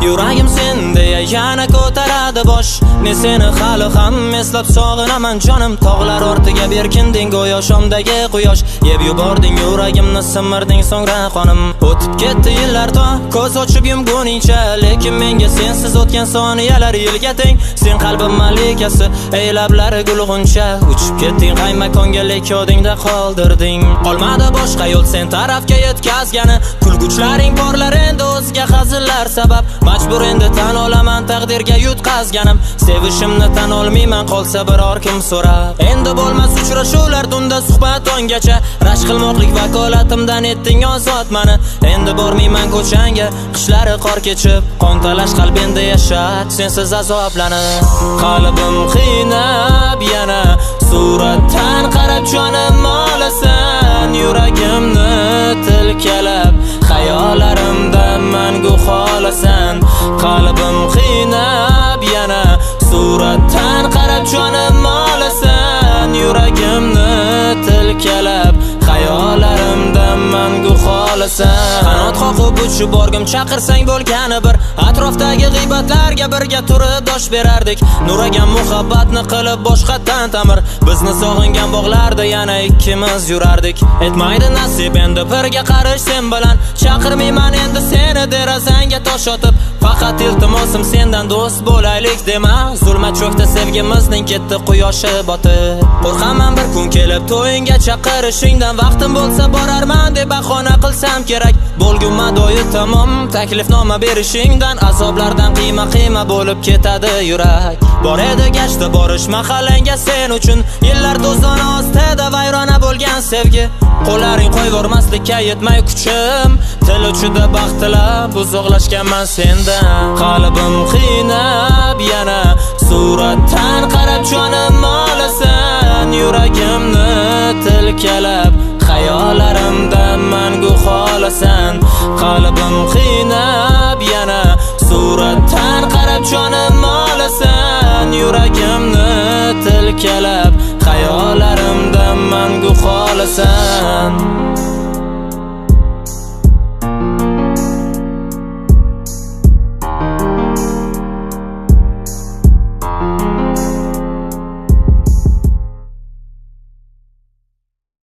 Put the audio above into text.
Yuragim senda yana ko'taradi bosh. Men seni hali ham eslab sog'inaman jonim. Tog'lar ortiga berkinding go'yo shomdagi quyosh. Yeb yubording yuragimni, simirding so'ngra qonim. O'tib ketdi yillar to ko'z ochib yumguningcha, lekin menga sensiz o'tgan soniyalar yilga teng. Sen qalbim malikasi, ey lablari gulg'uncha. Uchib ketding qay makonga, lek yodingda qoldirding. Qolmadi boshqa yo'l sen tarafga yetkazgani. Kulguchlaring porlar endi o'zga hazillar sabab. Majbur endi tan olaman taqdirga yutqazganim. Sevishimni tan olmayman qolsa biror kim so'rab. Endi bo'lmas uchrashuvlar tunda suhbat tonggacha. Rashk qilmoqlik vakolatimdan etding ozod mani. Endi bormayman ko'changga, qishlari qor kechib. Qon talash qalb endi yashar sensiz azoblanib. Qalbim qiynab yana suratdan qarab jonim olasan. Yuragimni tilkalab xayollarimda mangu xolasan. Qalbim qiynab yana suratdan qarab jonim olasan. Yuragimni tilkalab xayollarimda mangu xolasan. Qanot qoqib uchib borgim chaqirsang bo'lgani bir. Atrofdagi g'iybatlarga birga turib dosh berardik. Nuragan muhabbatni qilib boshqatdan tamir. Bizni sog'ingan bog'larda yana ikkimiz yurardik. Etmaydi nasib endi birga qarish sen bilan. Chaqirmayman endi seni derazangga tosh otib. Faqat iltimosim sendan do'st bo'laylik dema. Zulmat cho'kdi sevgimizning ketdi quyoshi botib. Qo'rqaman bir kun kelib to'yingga chaqirishingdan. Vaqtim bo'lsa borarman deb bahona qilsam kerak. Bo'lgun madoyi tamom taklifnoma berishingdan. Azoblardan qiyma-qiyma bo'lib ketadi yurak. Bor edi gashti borish mahallangga sen uchun. Yillar to'zoni ostida vayrona bo'lgan sevgi. Qo'llaring qo'yvormaslikka yetmay kuchim. Til uchida baxt tilab uzoqlashganman sendan. Qalbim qiynab yana suratdan qarab jonim olasan. Yuragimni tilkalab xayollarimda mangu xolasan. Qalbim qiynab yana suratdan qarab jonim olasan. Yuragimni tilkalab xayollarimda mangu xolasan.